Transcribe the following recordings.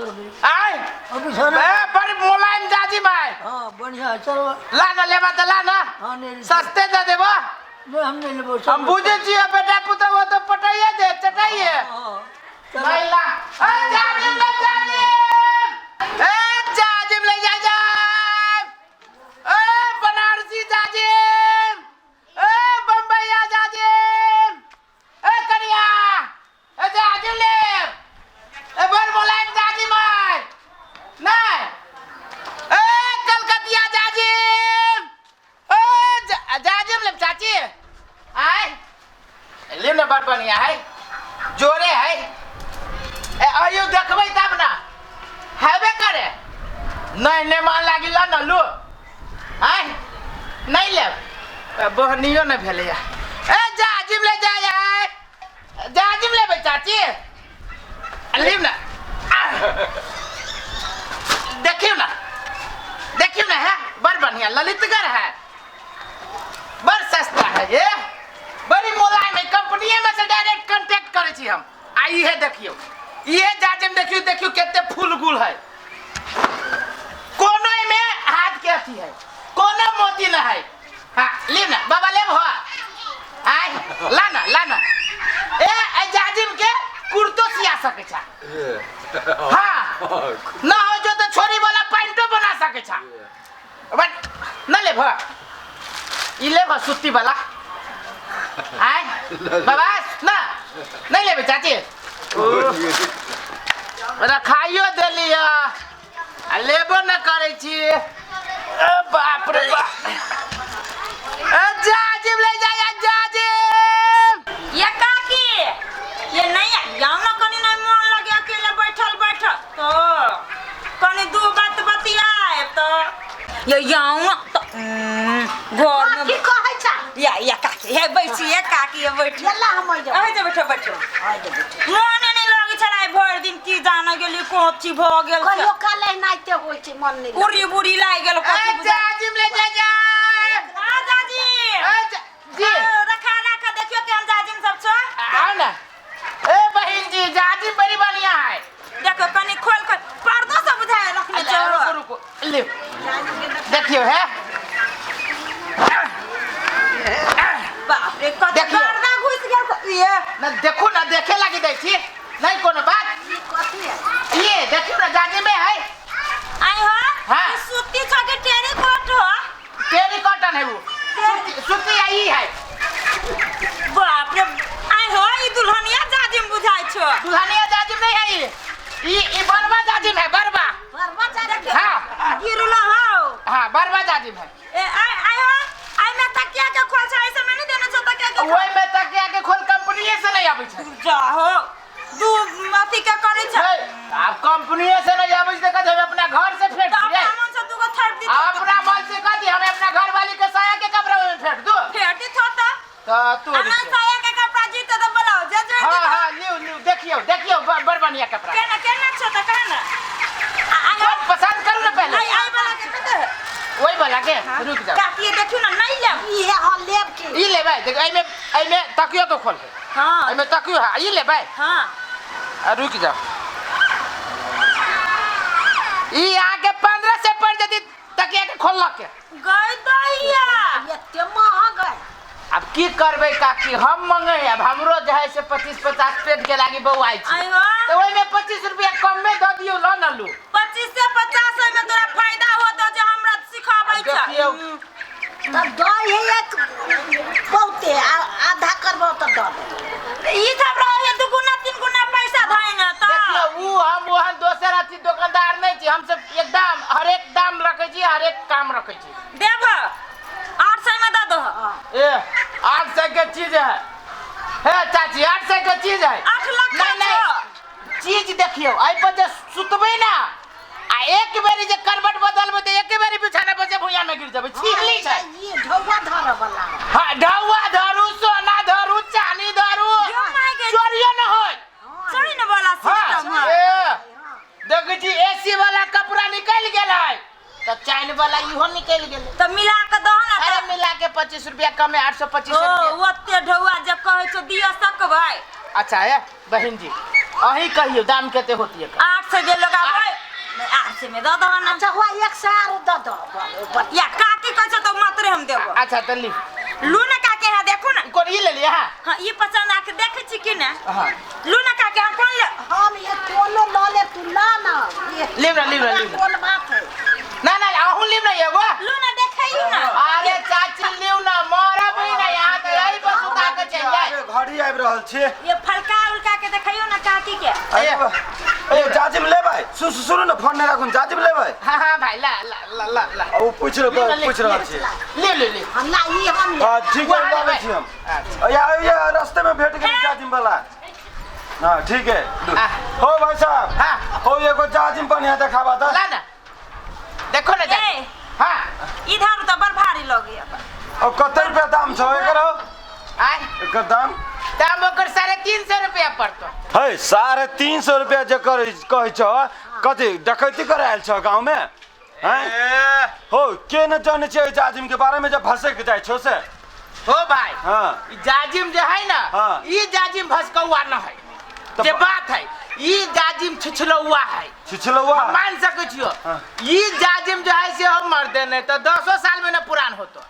करबै। आय। अब बिछौना। ए, बड़ी मुलायम जाजिम है। हाँ, बढ़िया है, चलो। ला ना, लेबा तऽ ला ना। हाँ, नहीं। सस्ते दे देबो। नहीं, हम नहीं लेबो। हम बुझे छियै, बेटा पुतहु हो तऽ पटाइए दे, चटाइए। हाँ, चलो। नहीं ला। ए, जाजिम ले, जाजिम। ए, जाजिम ले जा, जाजिम। ए, बनारसी जाजिम। ए, बम्बैया जाजिम। ए, कनिया। ए, जाजिम ले। ए, बड़ मुलायम जाजिम है। नहीं। ए, कलकतिया जाजिम। ए, जाजिम ले चाची। आय। ले ना, बड़ बढ़िया है, जोरे है। ए, आइयो देखबै तब ना हेबे करे। नहीं नहीं, मान लागी ला ना लो। आय, नहीं लेब। ए, बहनियो नहीं भेलैया। ए, जाजिम ले जा यार, जाजिम लेबै चाची, लेब ना। आह। देखियौ ना, देखियौ ना, है बड़ बढ़िया, ललितगढ़ है, बड़ सस्ता है ये, बड़ी मोलायम है। कंपनीये में से डायरेक्ट कांटेक्ट करै छी हम। आ इहे देखियौ, इहे जाजिम देखियौ, देखियौ कते फूल गुल है। कोनो एमे हाथ के अथी है, कोनो मोती न है। हाँ, ले ना बाबा, लेब हो? आय, ला ना, ला ना। ए, ए जाजिम के कुर्तो सिया सकै छा। हाँ, न हो जो तो छोरी वाला पैंटो बना सकै छा। बट न लेब हो? ई लेब हो सुती वाला? आय बाबा, ना नहीं लेबे चाची? रखाइयो देलिय आ लेबो न करै छी। ए बाप रे बाप। ए, जाजिम ले जा, जाजिम। ये काकी, ये नहीं जाओ ना, कनी नहीं मन लगे अकेले बैठल बैठल, तो कनी दू बात बतियाए तो ये जाओ ना तो घर में। की कहै छा? या या काकी, हे बैठी, ये काकी, ये बैठी। यल्ला, हम जाऊ। अहे जे बैठो, बैठो। आइ जे बैठो। मोने नहीं लगे छलै भरि दिन, की जाने गेली कोथी भ गेल। कहियो काल एनाहिते होइ छै, मन नहि लगै। उड़ी बुड़ी लागि गेल ए, कथी बुझा। जाजिम ले जा, जा। आ जाजी। ए, जी। रखा रखा, देखियो केहन जाजिम सब छौ। आओ ना ए बहिन जी, जाजिम बड़ी बढ़िया है। देखो, कनी खोल खोल, पर्दो सब बुझाय रखने अच्छा, छौ। रुको रुको, ले देखियो है। बाप रे, कत देखियो। पर्दा घुस गेल ये। ना देखो ना, देखे लागी दै छी, नहीं कोनो बात। ई कथी है? ये देखियो ना, जाजिम में है। आई हो। हाँ। ई सूती छौ के टेरीकोट हो? टेरी कॉटन है वो, सूती, सूती आई है। बाप रे, आई हो, ई दुल्हनिया जाजिम बुझाय छौ। दुल्हनिया जाजिम नहीं है ये, ई बरवा जाजिम है, बरवा। बरबा जाजिम। हाँ। गिरलो हो। हाँ, बरवा जाजिम है। ए, आई आई हो, आई में तकिया के खोल छै, ऐसे में नहीं देने छौ तकिया के खोल। ओहि में तकिया के खोल कंपनीये से नहीं आबै छै। जा हो, दू अथी के करै छै। हे, आब कंपनीये से नहीं आबै छै तऽ कहै अपना घर से फेंक तऽ दियै। अपना मन से दूगो थोपि दी। अपना मन से कह दी, हम अपना घर वाली के साया के कपड़ा में फेंक दू। फेंक दी थो तऽ। तऽ तू आ नहि साया के कपड़ा जीते तऽ ब्लाउज जोड़ि हाँ दी। हाँ, लिउ लिउ, देखियौ देखियौ, बड़ बढ़िया कपड़ा। केना केना छौ तऽ कह ना। आ सब पसंद करू ना पहले। आई आई वाला के कते? वही वाला के रुक जाओ। काकी, देखियौ ना, नहीं लेब? ई है, हाँ, लेब की। ई लेबै? देखो, एहिमे एहिमे तकियो के खोल। हाँ। एहिमे तकियो है, ई लेबै? हाँ। आ रुक जाओ, ई अहाँके 1500 पड़ जेती तकिया के खोललक के। गई दैया। एते महग है? अब की करबै काकी, हम मंगे, अब हमरो जे है से 25 50 पेट के लागी बौआइ छी। आई हो। तऽ ओहिमे 25 रुपया कमे दऽ दियौ, लऽ न लू। 25 से 50 में तोरा फायदा होतो जे हमरा सिखाबै अब छ? देखियौ। तब दऽ है एक बहुते, आधा करबो तऽ दऽ दे। ई सब रहे दुगुना तीन गुना पैसा धाइ न तऽ। देखियौ, उ हम ओहन दोसर अथी दोकानदार नहि छी। हमसब एकदम हरेक दाम रखै छी, हरेक काम रखै छी। देब, 800 में दऽ दो। ए, 800 के चीज है? हे चाची, 800 के चीज है? 8 लाख। नहीं नहीं, चीज देखियौ, एहि पर जे सुतबै ना आ एक बेरी जे करबट बदलबै तऽ एके बेरी बिछाना पर जे भुइयाँ में गिर जेबै, छिहली छै। ई ढौआ धरऽ वाला। हाँ, ढौआ धरू, सोना धरू, चानी धरू, यो my गे। चोरियो न होय। चैन वाला हाँ। सिस्टम है। ए, देखै छी, एसी वाला कपड़ा निकलि गेल है तऽ चैन वाला इहो निकलि गेलै। तऽ मिला के दह ना। अरे, तऽ मिला के 25 रुपया कमे, 825 ओ रुपया। ओते ढौआ जे कहै छौ, दिअ सकबै? अच्छा है बहन जी, अहीं कहियो दाम कते होती है? 800 जे लगाबै। सए में दऽ दहो ना। अच्छा हुआ एक सौ आरो दऽ दो ऊपर। या काकी कहै छै तो मात्रे हम देबो। अच्छा तो ली। लू ना काकी, यहाँ देखू ना। कोन ई ले लिया? हाँ। हाँ, ये पसंद आके देखे छी कि ना? हाँ। लू ना काकी, हम कौन ले? हम ये कोनो ल ले, तू ला ना। ये लेब ना, लेब ना, लेब ना। कोन बात है? ना ना, अहूँ लेब ना एगो। लू ना देखैयौ ना। अरे चाची लेब ना, मरब ही ना, यहाँ तो यही बस उठा के चल जाए। अरे घड़ी आबि रहल छी। ये फलका उलका के देखैयौ ना काकी के। अरे ए जाजिम लेबै? सुनू ना, फोन नहि राखू, जाजिम लेबै? हाँ हाँ भाई, ला ला ला ला ला। ओ पूछ रहल, पूछ रहल छी। ले ले ले। हम ना ई हम ले। हां ठीक है, लऽ लै छी हम। या या रास्ते में भेट गेल जाजिम वाला। हाँ ठीक है। हो भाई साहब। हाँ। हो एगो जाजिम बढ़िया देखाबा त। ला ना। देखो ना जाजिम। हाँ। इधर तो बड़ भारी लगे। और कते रुपया दाम छौ एकर? आय एकर दाम? दाम ओकर 350 रुपया पड़तो। है 350 रुपया जे कहै छौ, कथी डकैती करे आयल छौ गाँव में? हैं? हो के न जाने छै जाजिम के बारे में, जब भसक जाइ छौ से। हो भाई। हाँ। जाजिम जे है ना, हाँ। ई जाजिम भसकौआ न है। जे बात है, ई जाजिम छिछलौआ है। छिछलौआ? हम मान सकै छियो। हाँ। ई जाजिम जो है से हम मर देने तो 10 साल में न पुरान होतो।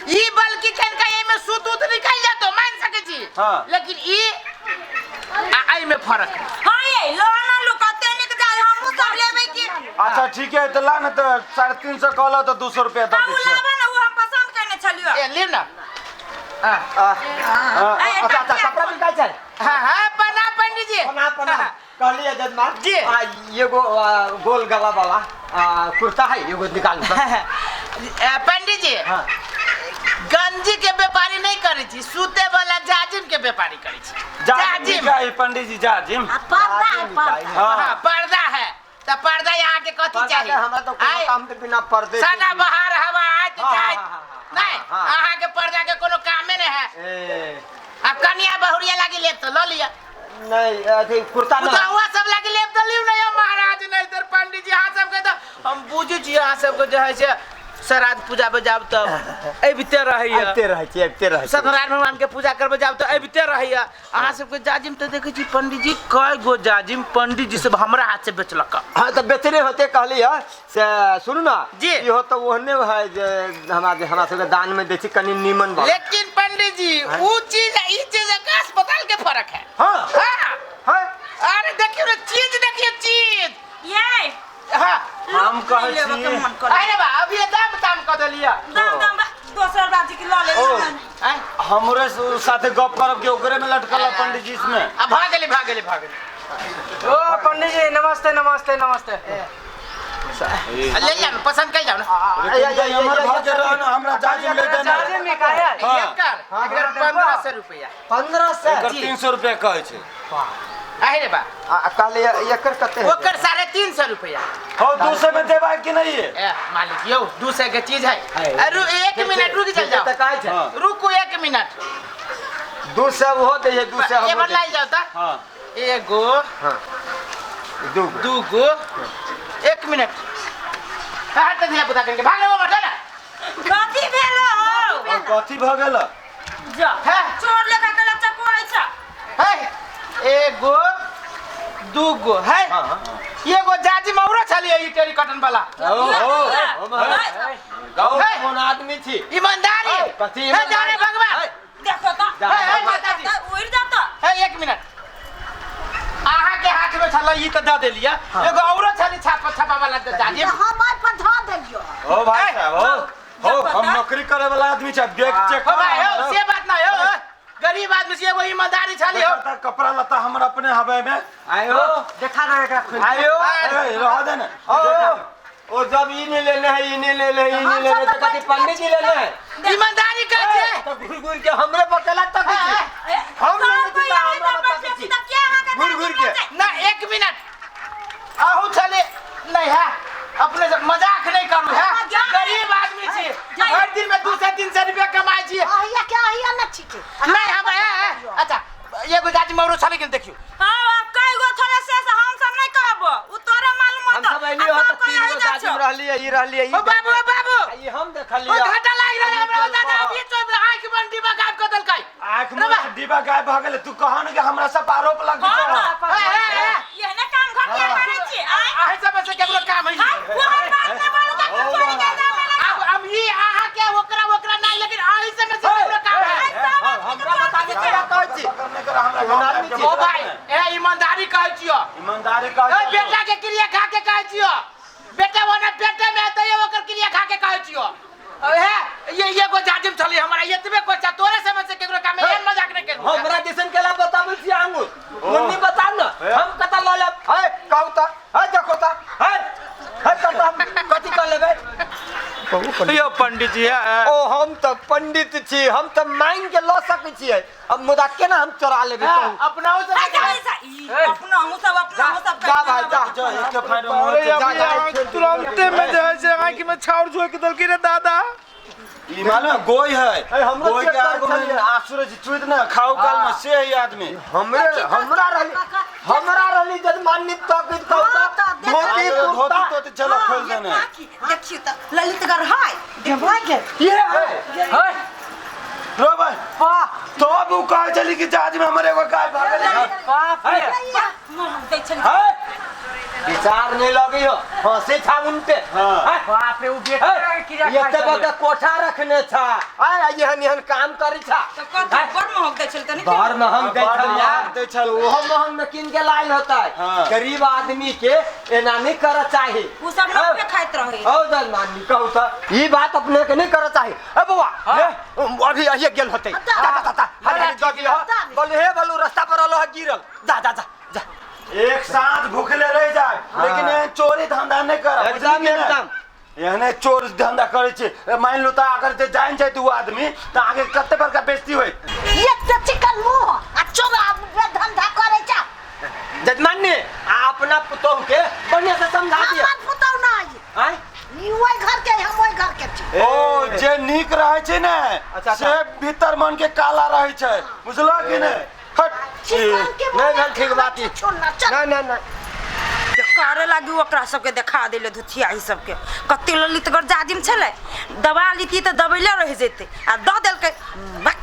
ई बल्कि कनका एमे सूत उत निकल जातो, मान सकै छी। हाँ। लेकिन ई आ में फर्क है। हां ये लो ना लो कते निक जाय, हमहु सब लेबै की। अच्छा ठीक है, त ला ना त 350 कहला त 200 रुपया द दै छियो। लाबा ना, उ हम पसंद करने छलियो। ए लेब ना। हां अच्छा अच्छा, कपड़ा बिकाइ छै? हां हां, प्रणाम पंडित जी। प्रणाम प्रणाम। कहलिए जजमान जी। एगो गोल गला वाला कुर्ता है, एगो निकालू। पंडित जी। हां। गंजी के व्यापारी नहीं करै छी, सूते वाला जाजिम के व्यापारी करै छी। जाजिम है पंडित जी, जाजिम। पर्दा है, पर्दा। हां पर्दा है, त पर्दा यहाँ के कथी चाहिए? हमरा तो कोनो काम के बिना पर्दे सदा बाहर हवा आत जाए नहीं, अहाँ के पर्दा के कोनो कामे नहीं है। आ कनिया बहुरिया लागी लेब त ल लिया। नहीं अथी कुर्ता ना उतावा सब लागी लेब त लिउ नहीं महाराज। नहीं तर पंडित जी अहाँ सब के त हम बुझै छी, अहाँ सब के जे है से श्राद्ध पूजा बजाब त अबिते रहैया, अबिते रहै छी, अबिते रहै छी। सत्यनारायण भगवान के पूजा करबे जाब त अबिते रहैया। अहाँ सबके जाजिम त देखै छी पंडित जी, कय गो जाजिम पंडित जी सब हमरा हाथ से बेचलक। हाँ त बेचने होते कहली है से। सुनू ना जी, इहो त ओहने है जे हमरा सबके दान में दै छी कनि नीमन बा। लेकिन पंडित जी उ चीज ई चीज आकाश पाताल के फर्क है। हां हां हां, अरे देखियो ना चीज, देखियो चीज ये। हां हम कहै छी। अरे बा अभी दाम ताम क देलिया। दाम दाम दोसर बाजी के ल ले। हमरे साथे गप करब के ओकरे में लटकल है पंडित जी इसमें। आ भाग गेली, भाग गेली, भाग गेली। ओ पंडित जी नमस्ते नमस्ते नमस्ते। ले जाओ, पसंद कर जाओ ना। हमर भर के रह ना, हमरा जाजिम ले देना। जाजिम में काहे? एकर एकर 1500 रुपया। 1500? एकर 300 रुपया कहै छै। आहे रे बा। कहले एकर कते है? ओकर 350 रुपया। हो 200 में देबा कि नहीं है? ए मालिक यो 200 के चीज है। अरे 1 मिनट रुक चल जाओ। त काहे छै? रुको 1 मिनट। 200 हो दे, 200 हम। एबर लाई जाओ त। हां एगो, हां दूगो, दूगो, 1 मिनट। हां त धिया पुता करके भाग लेबो मत ना। कथी भेल हो? कथी भ गेल? जा चोर लेखा के चकुआइ छ। है एगो दूगो है। एगो जाजिम औरो छलिए ई टेरी कॉटन वाला। ओ हो गाँव कोन आदमी छी? ईमानदारी कथी है जाने भगवान। देखो त उड़ जात। है 1 मिनट, अहाँ के हाथ में छल ई त द देलिया। एगो औरो छली छापा छापा वाला जाजिम हम आइ पर ध देलियो। ओ भाई साहब, हो हो हम नौकरी करे वाला आदमी छै, देख चेक हो भाई, हो से बात ना हो। गरीब आदमी से एगो ईमानदारी छली हो। कपड़ा लत्ता हमर अपने हवे में। आयो देखा ना एकरा खोल। आयो अरे रह दे ना। ओ ओ जब ई नहीं लेने है, ई नहीं लेने है, ई नहीं लेने तो कथी पंडित जी लेने है? ईमानदारी कहै छै त घुर घुर के हमरे बकेला तक छी। हम लेने छी त हमरा बता छी घुर घुर के ना। 1 मिनट आहू छले नहीं है, अपने से मजाक नहीं करू है। गरीब आदमी छी, हर दिन में 200-300 रुपया कमाई छी। अहिया के अहिया न छिके नहीं हम अच्छा एगो जाजिम औरो छले कि देखियो। हां आप कई गो छले से हम सब नहीं कहबो, उ तोरा मालूम होत। हम सब एली हो त 3 गो जाजिम रहली, ई रहली, ई ओ बाबू, ओ बाबू ई हम देखलिए। ओ घाटा लाग रहल हमरा दादा, अभी तो आंख बन डिब्बा गायब क देलकै। आंख में डिब्बा गायब भ गेलै। तू कहन के हमरा सब आरोप लग गेल। ये ने काम घटिया करै छी। आइ सब से केकरो काम है। हमरा गाँव में आबि के ओ भाई, ए ईमानदारी कहै छियो। ईमानदारी कहै ए बेटा के क्रिया खा के कहै छियो। बेटा ओना पेटे में हेतै ओकर क्रिया खा के कहै छियो। हे ये एगो जाजिम छलै हमरा एतबे कोचा तोरे समझ से केकरो काम एहन मजाक नहि केलहुँ। हमरा दिसन केला बताबै छी आंगुर मुन्नी बता न हम कतऽ लऽ लेब है कहू तऽ है देखो तऽ है है कतऽ हम कथी कऽ लेबै यो पंडित जी है। ओ हम तऽ पंडित छी, हम तऽ मांगि के लऽ सकै छियै, अब मुदा केना हम चोरा लेबै कहू? अपनाओ से अपना हमहूँ सब अपना हमहूँ सब जा भाई जा। जो एक फाइल मुँह अरे जा, जा, अभी तुरंते में जे है से आँखि में छाउर झोंकि देलकै रे दादा। ई मालूम है गोई है, ए, हमरो गोई के चेक कर आगू में छलियै। आंसू रहे छै, चुइत ना खाऊ काल में से है आदमी। हमरे हमरा रहली, हमरा रहली जजमानी तक कहू हाँ, तऽ तऽ देख। धोती धोती कुर्ता तोती चलो खोल देने। देखियौ तऽ ललितगढ़ है देखबै के ये है है रो भाई वाह तब उ कहै छली कि जाज में हमर एगो गाय भागल है। बाप रे महक दै छलै। है विचार नहीं लगी हो हंसी था उन पे। हाँ। है? बाप रे उ बेटा के क्रिया है, खाइ एते छलै। बड़का कोठा रखने छा आय एहन एहन काम करी छा। तऽ कथी बड़ महक दै छलै तऽ नहि घर में हम दै बड़ छलियै महग दै छल। ओहो महग में कीन के लायल होता है। हाँ। गरीब आदमी के एना नहीं करे चाही। उ सब नफे खाइत रहे। औ दलमानी कहू तऽ ई बात अपने के नहीं करे चाही। ए बौआ हे, अभी अहिए गेल होतै। जा जा जा हरी हरी दऽ दियह। बोलू हे बोलू रास्ता पर रहलो है गिरल। जा जा जा जा। एक साथ भूखले रह जाए लेकिन एहन चोरी धंधा नहीं करब। एकदम, बुझली कि नहि? एकदम। एहने चोर धंधा करै छै। मान लू तऽ अगर जे जानि जाइत ओ आदमी तऽ आगे कते बड़का बेइज्जती होइत। एक तऽ चिकन मुँह आ चोरा धंधा करै छा। जजमानी आ अपना पुतोहु के बढ़िया से समझा दिअ। हमर पुतोहु नहि। आँय? ई ओहि घर के हम ओहि घर के छी। ओ जे नीक रहै छै ने अच्छा, से भीतर मन के काला रहै छै, बुझलह कि नहि? हट। चिकन के नहि भेल ठीक बात ई। छोड़ ना चल। नहि नहि नहि करे लागी ओकरा सबके देखा देले धुथिया ई सबके। कते ललितगढ़ जाजिम छलै, दबा लीती तऽ दबैले रहि जेतै आ दऽ देलकै। बक।